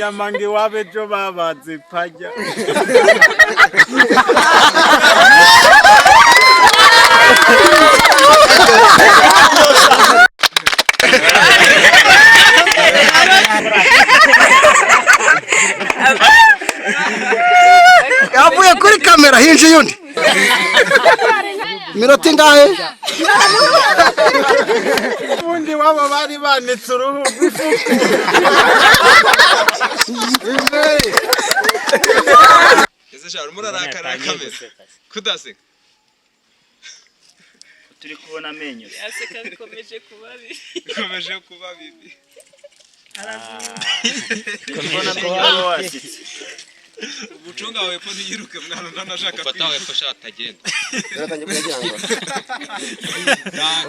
Inyama ngo iwabo ejo babaze ipajya. Yavuye kuri kamera, hinjiye undi. Iminota ingahe? Ubundi wabo bari banitse uruhu rw'ifuku. Ese sha, urimo urarakara kamera kudaseka? Turi kubona amenyo. Yaseka bikomeje kuba bibi. Bikomeje kuba bibi. Turi kubona amenyo waba wasetse. Umucunga wawe po ntiyiruke mwana, ndanashaka. Ufata wepfo sha, atagenda.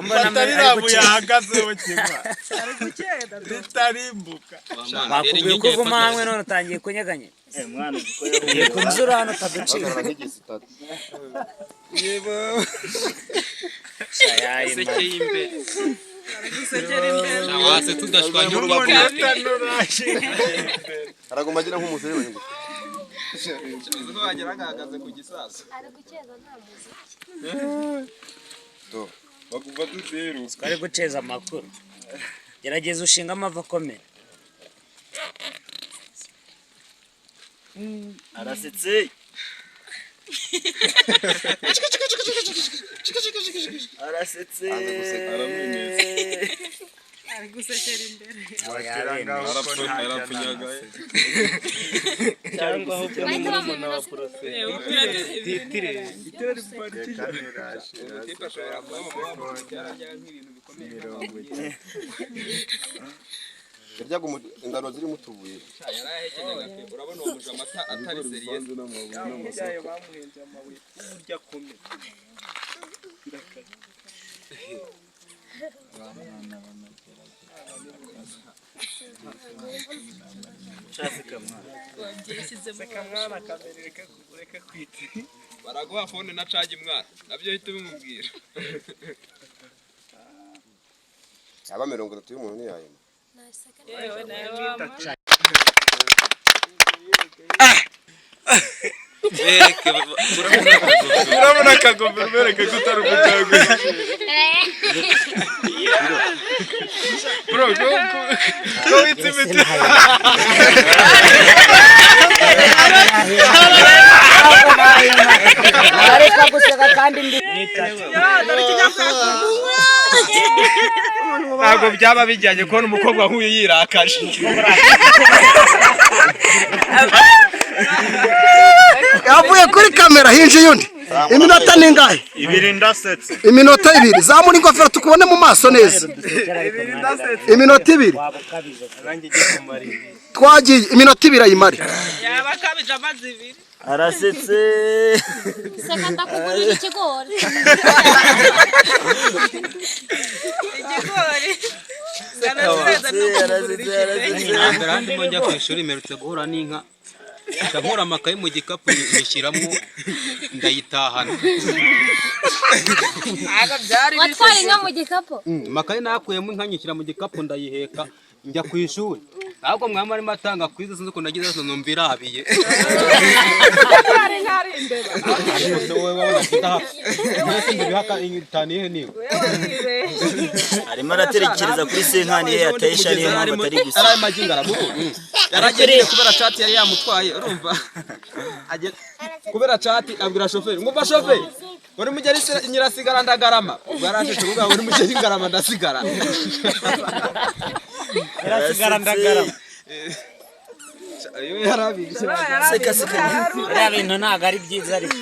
Fata ririya buye ahagazeho kiva ritarimbuka. Bakubwiye ko uvuma hamwe none utangiye kunyeganyega. Eh mwana, uzi ko Ugiye kunzura hano utaducika. Sekeye imbere. Gusekera imbere. Sha, wasetse udashwanya urubavu. Araguma agira nk'umusore we. Uzi ko wagira ngo ahagaze ku gisasu. Ari gukeza nta muziki. Bagumva duteruka. Twari guceza amakuru. Gerageza ushinga amavi akomeye. Arasetse. Arasetse. Ari gusekera imbere. Arapfunyaga. Cyangwa ahubwo ni Bahita murumuna wa bamuha porose. Umutipe ashobora kuba mama yarajyaga nk'ibintu bikomeye. Yaryaga ingano zirimo utubuye. Yarayahekenyaga pe, urabona uwo mujama atari seriye. Bamuhenze amabuye uburyo akomeye. Shaseka mwana. Seka mwana, kamera reka reka kwite. Baraguha phone na cagi mwana, nabyo hita ubimubwira. Yaba 30 y'umuntu ntiyayima. Yewe nawe wama. Bereke, urabona akagofero. Urabona akagofero, bereke ko utari umuganga. Bro, go go witse imiti. Areka guseka kandi mbi. Ntabwo byaba bijyanye kubona umukobwa nk'uyu yirakaje. Yavuye kuri kamera, hinjiye undi. Iminota ni ingahe? Ibiri ndasetse. Iminota 2. Zamura ingofero tukubone mu maso neza. Iminota 2. Waba ukabije. Twagiye, iminota 2 ayimare. Yaba akabije amazi ibiri. Arasetse. Seka ndakugurira ikigori. Ikigori. Arasetse no kumugurira Arasetse. ikigori. Mbere handimo njya ku ishuri mperutse guhura n'inka, nca nkura amakaye mu gikapu nyishyiramo ndayitahana. Watwaye inka mu gikapu? Amakaye nakuyemo inka nyishyira mu gikapu ndayiheka njya ku ishuri. Ahubwo mwarimu arimo atanga kwiza, sinzi ukuntu nagize hano numva irabiye. Ari nk'ari imbeba. Ariko se wowe wabona kudahaka mbese ngo bihaka itaniye niba. Wewe wibeshye. Arimo aratekereza kuri senkani ye yateye isha, niyo mpamvu atari guseka. Yaraye magingo araburu yaragiye kubera cati yari yamutwaye, urumva. Kubera cati abwira shoferi ngo mba shoferi uri mugeri nyirasigara ndagarama, ubwo yarasheshe kuvuga ngo uri mugeri ngarama ndasigara. Yarasigara ndagarama. Iyo yarabishye. Seka seka. Biriya bintu ntabwo ari byiza ariko.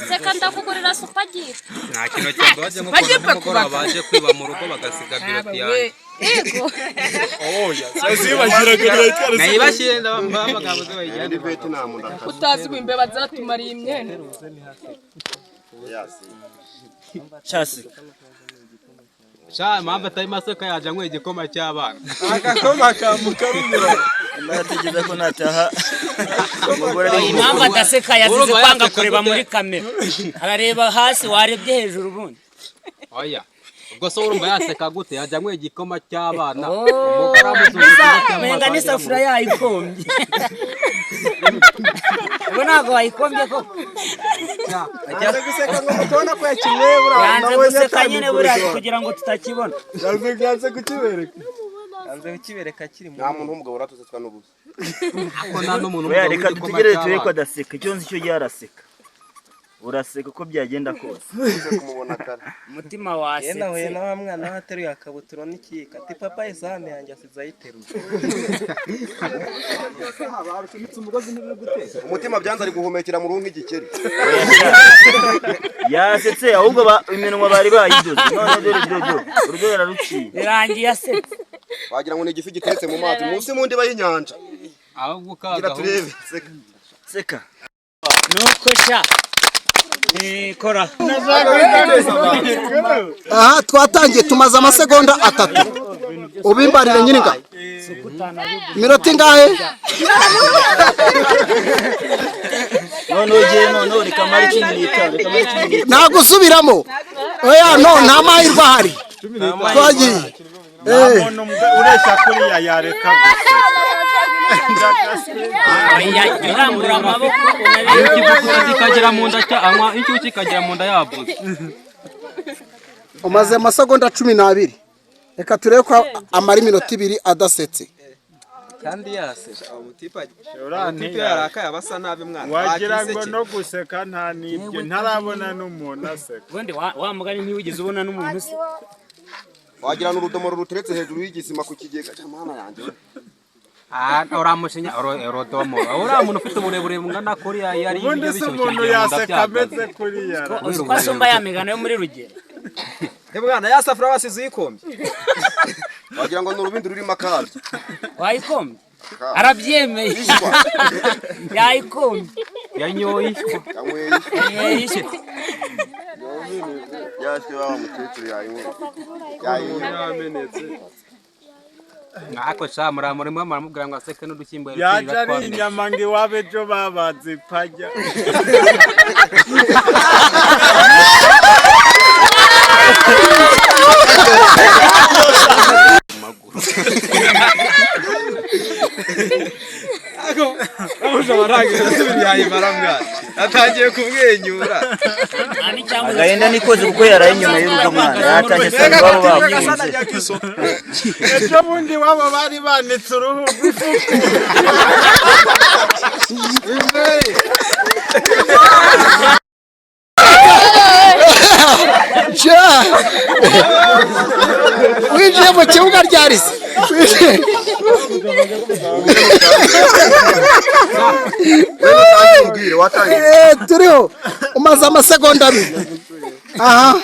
Seka ndakugurira supagiri. Nta kintu cyambabaje nko kubona nimugoroba baje kwiba mu rugo bagasiga biroti yanjye. Yego. Nayibashyire ndabamagambo bayijyane. Ndi beti nta muntu akazi. Utazi ngo imbeba zatumariye imyenda. Yasi. Shaseka. Sha impamvu atarimo aseka yaje anyweye igikoma cy'abana. Agakoma kamukarumira. Mbategeza ko nataha umugore ari Impamvu adaseka yazize Urumva kwanga yaseka kureba gute? muri kamera, arareba hasi, warebye hejuru ubundi. Oya. Ubwo se urumva yaseka gute? Yaje anyweye igikoma cy'abana. Umugore amuzunguza cyangwa Menga n'isafuriya yayikombye. Ubwo ntabwo wayikombye koko. Yanze guseka ngo mutubona ko yakinyweye buriya. Yanze guseka nyine buriya kugira ngo tutakibona. Yanze kukibereka. Yanze kukibereka kiri mu Nta muntu w'umugabo uratuzetswa n'ubusa. Ko nta n'umuntu Oya, w'umugabo reka w'igikoma dutegereze turebe ko cy'abana. adaseka. Icyo nzi cyo yaraseka. Uraseka uko byagenda kose. Uze kumubona kare. Umutima Yewe nahuye wasetse. na wa mwana we ateruye akabutura n'ikiyiko ati papa isahani yanjye asize ayiteruye. Umutima byanze ari guhumekera mu ruhu nk'igikeri. Yasetse ahubwo iminwa bari bayidoze. None dore dodo urudodo yararuciye. Birangiye asetse. Wagira ngo ni igifi giteretse mu mazi munsi mu ndiba y'inyanja. Ahubwo Gira kaga turebe. Seka. Seka. Nuko sha. Kora. Aha twatangiye tumaze amasegonda 3. Ubimbarire nyiringa. Iminota ingahe? None ugiye none reka mara 15, reka mara 15. Nta gusubiramo. Oya no, nta mahirwe ahari. Twagiye. Nta muntu ureshya kuriya yareka Oya, urambura amaboko Ikivugura kikagera mu nda cya anywa inshyushyu kikagera mu nda yavuze. Umaze amasegonda 12. Reka turebe ko amara iminota 2 adasetse. Kandi yase. Umutipe yarakaye aba asa nabi mwana. Wagira ngo no guseka nta n'ibyo ntarabona n'umuntu aseka. Ubundi wa mugani ntiwigeze ubona n'umuntu se. Wagira n'urudomoro ruteretse hejuru y'igisima ku kigega cya mana yanjye. Ah, uramushinya rodomo. Uriya muntu ufite uburebure bungana kuriya yari Ubundi se umuntu yaseka ameze kuriya. Uzi ko asumba ya migano yo muri Rugero. He mwana ya safuriya wasize uyikombye. Wagira ngo ni urubindi rurimo akabyo. Wayikombye? Arabyemeye. Yayikombye. Yanyoye ishwa. Yanyweye Yanyweye ishwa. Yashwe wa mukecuru yayinyweye. Yayinyweye. Mwako sha muramure muramubwira ngo aseke n'udushyimbo Yaje ari inyama ngo iwabo ejo babaze ipajya. Atangiye kumwenyura. Agahinda nikoze kuko yaraye inyuma y'urugo mwana. Yatashye asanga iwabo bafunze. Ejo bundi iwabo bari banitse uruhu rw'ifuku. Ja! Winjiye mu kibuga ryarise. Turiho umaze amasegonda 2. Aha.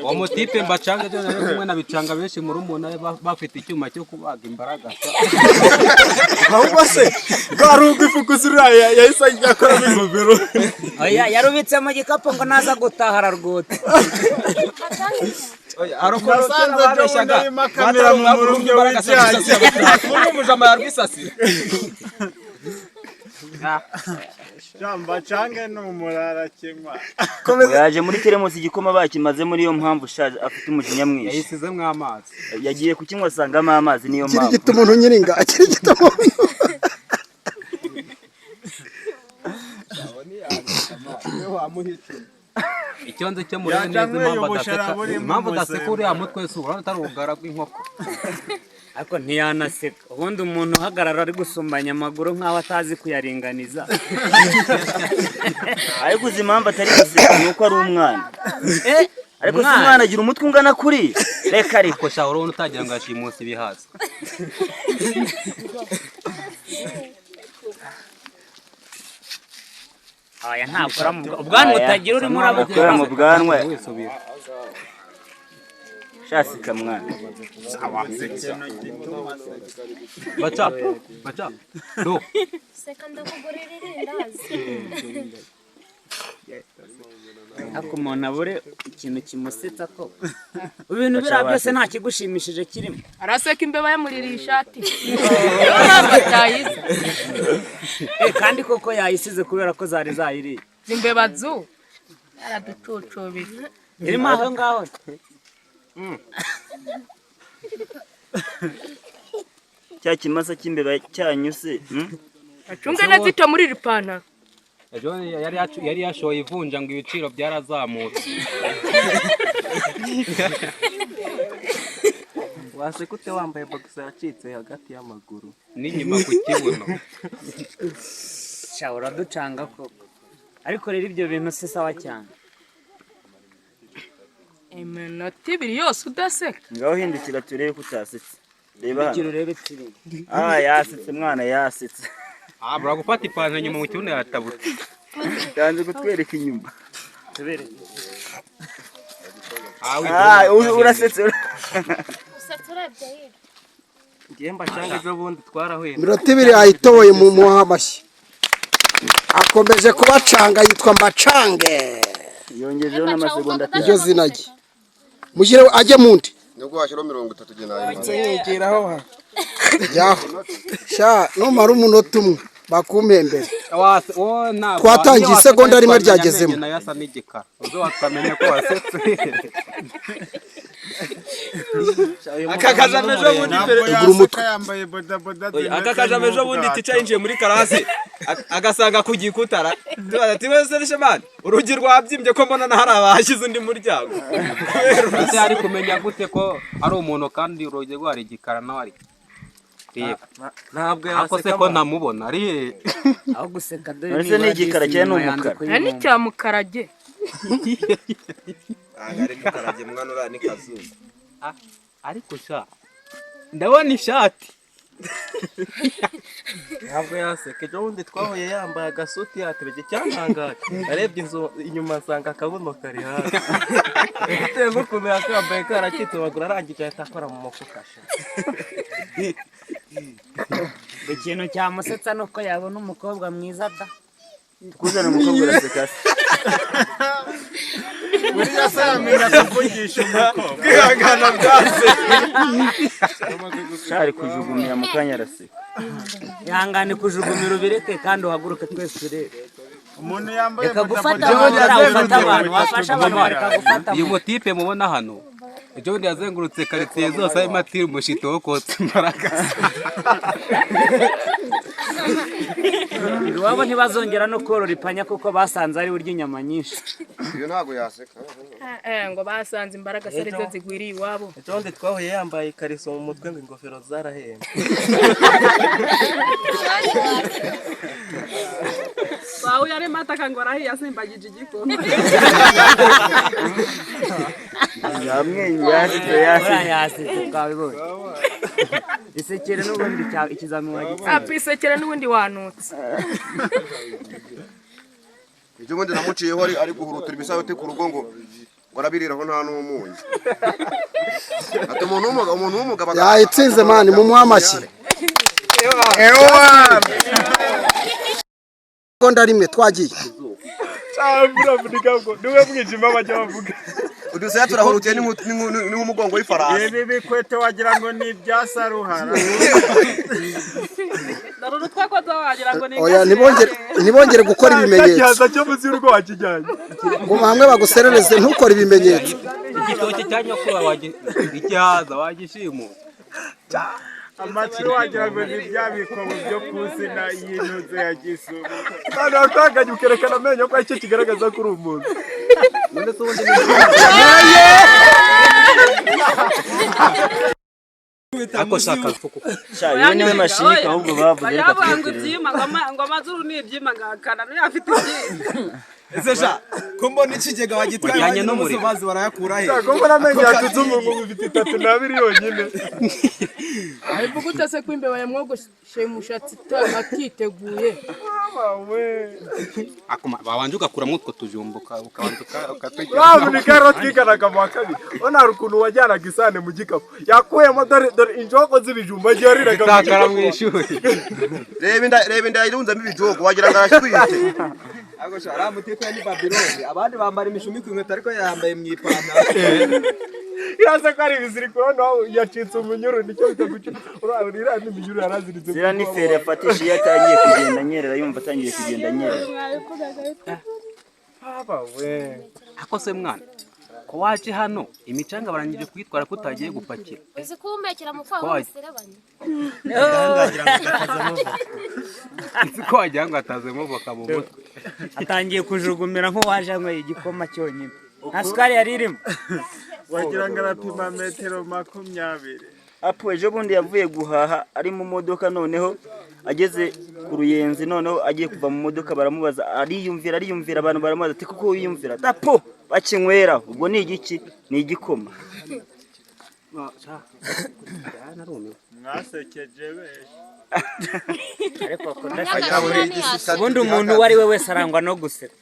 Uwo mutipe mbacanga cyo nari kumwe na bicanga benshi muri umuntu bafite icyuma cyo kubaga imbaraga. Ahubwo se rwa ruhu ifuku ziriya yahise akoramo ingofero. Oya, yarubitse mu gikapu ngo naza gutaha ararwota. Nasanze ejo bundi arimo akamera mu murumyo w'icyayi. Uri umujama yarwisasira. Mbacanga ni umurara kinywa. Yaje muri teremusi igikoma bakimaze muri iyo mpamvu ushaje afite umujinya mwinshi. Yayisizemo amazi. Yagiye kukinywa asangamo amazi niyo mpamvu. Kirigita umuntu nyiringa, kirigita umuntu. Icyo nzi cyo muri neza impamvu adaseka. Impamvu adaseka uriya mutwe si urabona atari ubugara bw'inkoko. Ariko ntiyanaseka. Ubundi umuntu uhagarara ari gusumbanya amaguru nk'aho atazi kuyaringaniza. Ariko uzi impamvu atari guseka ni uko ari umwana. Ariko si umwana agira umutwe ungana kuri. Reka ariko. Sha urabona utagira ngo yashimuse ibihaza. Aya ntakora mu ubwanwa utagira urimo urabukora. Akora mu bwanwa. Shasika mwana. Baca, baca. Do. Seka ndakugurira irindazi. Ariko umuntu abure ikintu kimusetsa ko ibintu biriya byose nta kigushimishije kirimo. Araseka imbeba yamuririye ishati, niyo mpamvu atayize. Kandi koko yayisize kubera ko zari zayiriye. Izi imbeba zu yaraducucubije. Irimo aho ngaho. Cya kimasa cy'imbeba cyanyu se? Acunge neza ito muri iri pantaro. Ejo yari yashoye ivunja ngo ibiciro byarazamutse. Waseka ute wambaye boxer yacitse hagati y'amaguru n'inyuma ku kibuno? Sha, uraducanga koko, ariko rero ibyo bintu si sawa cyane. Iminota 2 yose udaseka. Ngaho hindukira turebe ko utasetse, reba hindukira hano. Urebe tiri. Ah, yasetse mwana, yasetse. Ah, buragufata ipantaro inyuma mu kibuno yatabutse. Yanze kutwereka inyuma. Tubere. Ah, Ah, urasetse. Usetse urebye hirya. Ngiye mbacanga, ejo bundi twarahuye. Iminota 2 ayitoboye mu muha amashyi. Akomeje kubacanga, yitwa Mbacange. Yongejeho n'amasegonda 5. Iryo zina rye mushyire ajye mu ndi. Nubwo washyiraho 30 genda. Nkigiraho ha. Yaho sha, numara umunota umwe bakumpembere. Twatangiye isegonda rimwe ryagezemo. Nayo asa n'igikara, ubwo wakamenya ko wasetse. Aka kajama ejo bundi Ugura umutwe. Yambaye bodaboda. Oya, aka kajama ejo bundi tica yinjiye muri karasi agasanga ku gikuta ati wese shemani, urugi rwabyimbye ko mbona na hari abahashyize undi muryango kubera Ese ari kumenya gute ko ari umuntu kandi urugi rwari igikara nawe ari reba? Ntabwo Ako se yaseka. ko ntamubona ari he? Aho guseka dore. Ese ni igikara cyangwa ni iminwa yanze umukara? Nta kuyibumba. n'icyamukarage. Ari mukarage mwana, uriya ni kazuba. Ariko sha, ndabona ishati. Ntabwo yaseka. Ejo bundi twahuye yambaye agasuti yatebeje, cyantangaje arebye inzu inyuma nsanga akabuno kari hasi bitewe n'ukuntu yakambaye karacitse amaguru, arangije ahita akora mu mufuka sha. Ikintu cyamusetsa ni uko yabona umukobwa mwiza da. Kuzana umukobwa uraseka se? Buriya se yamenya kuvugisha umukobwa? Kwihangana byanze. Sha, ari kujugumira mu kanya araseka. Ihangane kujugumira ubireke kandi uhaguruke twese turebe. Umuntu yambaye Reka gufata bodaboda abantu, ufata abantu, wafasha abantu bareka gufata. Uyu mutipe mubona hano ejo bundi yazengurutse karitsiye zose arimo atira umushito wo kotsa imbaraga. Iwabo ntibazongera no korora ipanya kuko basanze ari burya inyama nyinshi. Iyo ntabwo yaseka. Ngo basanze imbaraga se arizo zigwiriye iwabo. Ejo bundi twahuye yambaye ikariso mu mutwe ngo ingofero zarahembwe. Wawe arimo ataka ngo arahiye asimbagije igikoma. Yamwenyuye, yasetse. Uriya Yasetse. yasetse twabibonye. Isekere n'ubundi ikizamini wagitsinze. Apisekere n'ubundi wanutse. Ejo bundi namuciyeho ari guhurutura ibisabeti ku rugo ngo arabiriraho nta n'umunyu. Ati umuntu w'umugabo Yayitsinze mani, mumuhe amashyi. Isegonda rimwe twagiye. Uravunika ngo niwe mwijima bajya bavuga. Udusaya turahurutiye ni nk'umugongo w'ifarasi. Ibi bikweto wagira ngo ni ibya Saruhara. Dore urutwe ko wagira ngo ni Oya, ntibongere gukora ibimenyetso. Igihaza cyo munsi y'urugo wakijyanye. Guma hamwe baguserereze, ntukore ibimenyetso. Igitoki cya nyakubahwa igihaza wagishimura. Amatwi wagira ngo ni bya bikomo byo ku nsina y'intuze ya Gisuru. Kandi watanganye ukerekana amenyo ko aricyo kigaragaza ko uri umuntu. None se ubundi ni ako shaka? Sha, uyu niwe mashinika ahubwo bavuze, reka Bayavuga ngo tujye turebe. ibyima ngo amazuru ni ibyima ngakana niyo afite ibyima. Ese sha, ko mbona ikigega bagitwaye Wajyanye wanyu n'umuriro. n'umusobazi barayakura he? Ko mbona amenyo yatutse umuntu ufite 32 yonyine. Abivuga ute se ko imbeba yamwogoshe umushatsi atiteguye? Wabanje ugakuramo utwo tujumba ukabanza ukatugira. Uravunika rero, twiganaga mu wa kabiri ubona hari ukuntu wajyanaga isahane mu gikapu, yakuyemo dore dore injoko z'ibijumba agiye ariraga mu Zitakara mu gikapu. ishuri. Reba inda, reba inda yirunzemo ibijogo wagira ngo arashyitwite. Ariko sha ariya mutipe ni Babiloni, abandi bambara imishumi ku inkweto ariko yambaye mu ipantaro. Iraza ko ari ibiziriko, noneho yacitse umunyururu, nicyo bita guca uriya ni iminyururu yaraziritse. Ziriya ni feri yafatishije iyo atangiye kugenda anyerera, yumva atangiye kugenda anyerera. Haba we. Ako se mwana, ko waje hano imicanga barangije kuyitwara ko utagiye gupakira? Uzi kuwumekera mu kwaha w'umuserebanya. Nzi ko wagira ngo atazemo voka mu mutwe. Atangiye kujugumira nk'uwaje anyweye igikoma cyonyine, nta sukari yari irimo. Wagira ngo arapima metero 20. Apo ejo bundi yavuye guhaha ari mu modoka, noneho ageze ku Ruyenzi, noneho agiye kuva mu modoka baramubaza, ariyumvira ariyumvira, abantu baramubaza ati kuko wiyumvira dapo bakinywera ubwo ni igiki? Ni igikoma. Mwasekeje benshi. Ariko akunda. Ubundi umuntu uwo ari we wese arangwa no guseka.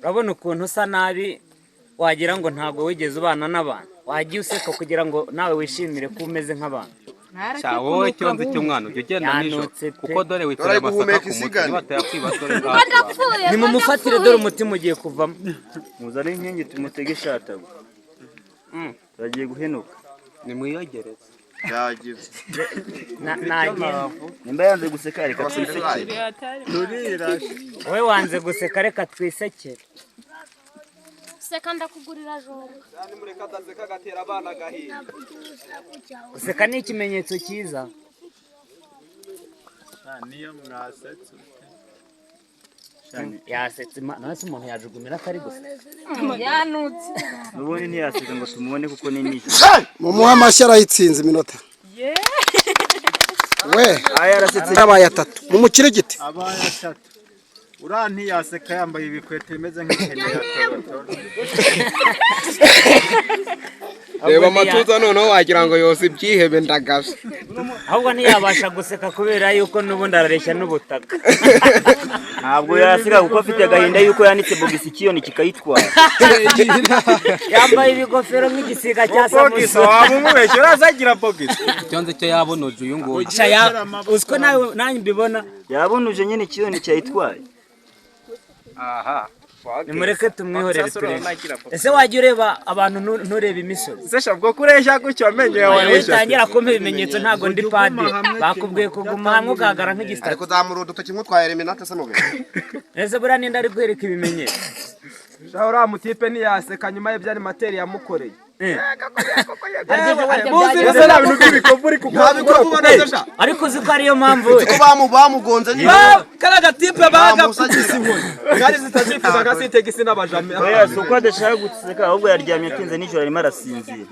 Urabona ukuntu usa nabi, wagira ngo ntabwo wigeze ubana n'abantu. Wagiye useka kugira ngo nawe wishimire ko umeze nk'abantu. Sha wowe, icyo nzi cy'umwana, ujya ugenda nijoro Yanutse pe. Kuko dore wikoreye Dore amasaka guhumeka ku mutwe. isigane. Niba atayakwiba dore Ko ngaho. ndapfuye, ko Nimumufatire, ndapfuye. dore umutima ugiye kuvamo. Muzane inkingi tumutege ishatago, turagiye guhenuka. Nimwiyogereze. Yagize. Nagenda. Nimba yanze guseka, reka twisekere. Turirashe. Wowe wanze guseka, reka twisekere. Seka ndakugurira jonga. Nimureka adaseka agatera abana agahinda. Guseka ni ikimenyetso cyiza. Niyo mwasetse. Yasetse, nawe se umuntu yajugumira atari guseka? Yanutse. N'ubundi ntiyaseka ngo tumubone kuko ni nijoro. Mumuhe amashyi, arayitsinze iminota we. Aya yarasetse. Yabaye atatu mumukirigite. Abaye atatu. Uriya ntiyaseka yambaye ibikweto bimeze nk'ihene ya torotoro. Reba amatuza, noneho wagira ngo yose ibyihebe ndagaje. Ahubwo ntiyabasha guseka kubera yuko n'ubundi arareshya n'ubutaka. Ntabwo yaseka kuko afite agahinda yuko yanitse bogisi ikiyoni kikayitwara. Yambaye ibigofero nk'igisiga cya Bogisa Samusoni. waba umubeshye, urazagira bogisa. Icyo nzi cyo yabonoje uyu nguyu. Sha uzi ko nawe nanjye mbibona. Yabonuje nyine, ikiyoni cyayitwaye. Aha. Nimureke tumwihorere turebe. Ese wajya ureba abantu nturebe imisozi? Se sha bwo kureshya gutyo amenyo yawe Oya, areshya. witangira kumpa ibimenyetso, ntabwo ndi padiri. Bakubwiye kuguma hamwe ugahagarara Ari nk'igisitati. kuzamura udutoki nk'utwa Eliminate se mubiri. Ese buriya ninde ari kwereka ibimenyetso? Sha uriya mutipe ntiyaseka nyuma y'ibyo animateri yamukoreye. Muzi neza nta bintu by'ibikovu uri Nta bikovu ubona se sha? Ariko uzi ko ariyo mpamvu we Ko bamugonze nyine. Kariya gatipe bagakubise inkoni ngari zitazifuza gasitegisi n'abajame. Oya, si uko adashaka guseka, ahubwo yaryamye atinze nijoro, arimo arasinzira.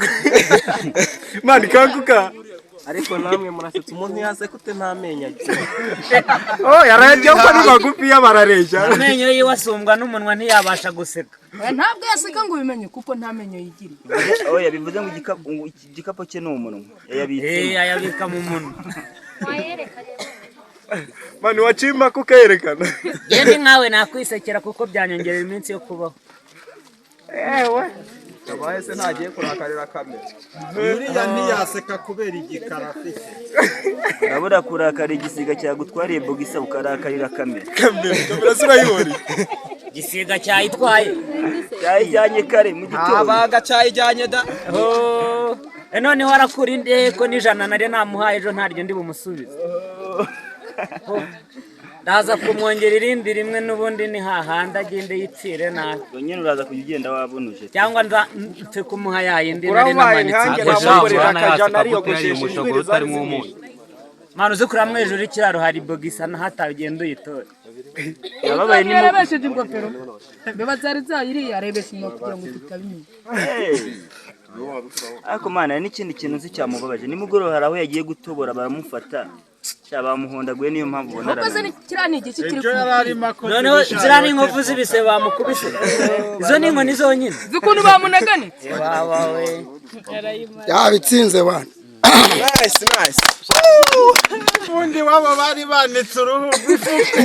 Mani kanguka. Ariko namwe murasetsa, umuntu yaseka ute nta menyo agira? Oh, yarareshya kuko ni magufi barareshya. Amenyo yiwe asumbwa n'umunwa, ntiyabasha guseka. Oya, ntabwo yaseka ngo ubimenye kuko nta menyo yigiriye. Oya, bivuze ngo ngo iki gikapu cye ni umunwa yayabitsemo. Eh, ayabika mu munwa. Wayerekanye. Mani wacima kukerekana. Yewe, nkawe nakwisekera kuko byanyongerera iminsi yo kubaho. Ewe. Yabaye se ntagiye kurakarira kamera. Uriya ntiyaseka kubera igikara afite. Urabura kurakara igisiga cyagutwariye bogisa, ukarakarira kamera. Kamera, kamera se urayibonye? Igisiga cyayitwaye. Cyayijyanye kare mu gitondo. Abaga cyayijyanye da. Oh, noneho arakura inde ko n'ijana nari namuhaye ejo ntaryo ndi bumusubize. Oh, ndaza kumwongera irindi rimwe, n'ubundi ni hahandi agende yipfire nabi. Ubwo nyine uraza kujya ugenda wabonuje. Cyangwa nza nse kumuha ya yindi nari Urabaye namanitse. nkanjye Ako sha namukorera mwana akajana yaseka gute yariye ariyogoshesha umushogoro inzwiri zari utarimo zimwishe. umunyu? Mwana, uzi kuriya mwijuru ikiraro hari bogisa nahatagenda uyitore. Yababaye ni mu Yarebesheje ingofero, mbeba zari zayiriye, arebesha inyuma kugira ngo tutabimenya. Hey! Ariko mana, hari n'ikindi kintu nzi cyamubabaje. Nimugoroba hari aho yagiye gutobora baramufata. Sha bamuhondaguye, niyo mpamvu ubona Ahubwo se arananiwe. kiriya ni igiki kiri Ejo yari arimo akoze Noneho ibishayote. ziriya ni inkovu z'ibisebe bamukubise. Izo ni inkoni zonyine. Uzi ukuntu bamunaganitse. Wawa we. Yabitsinze bana. Nice, nice. Ubundi waba bari banitse uruhu rw'ifuku.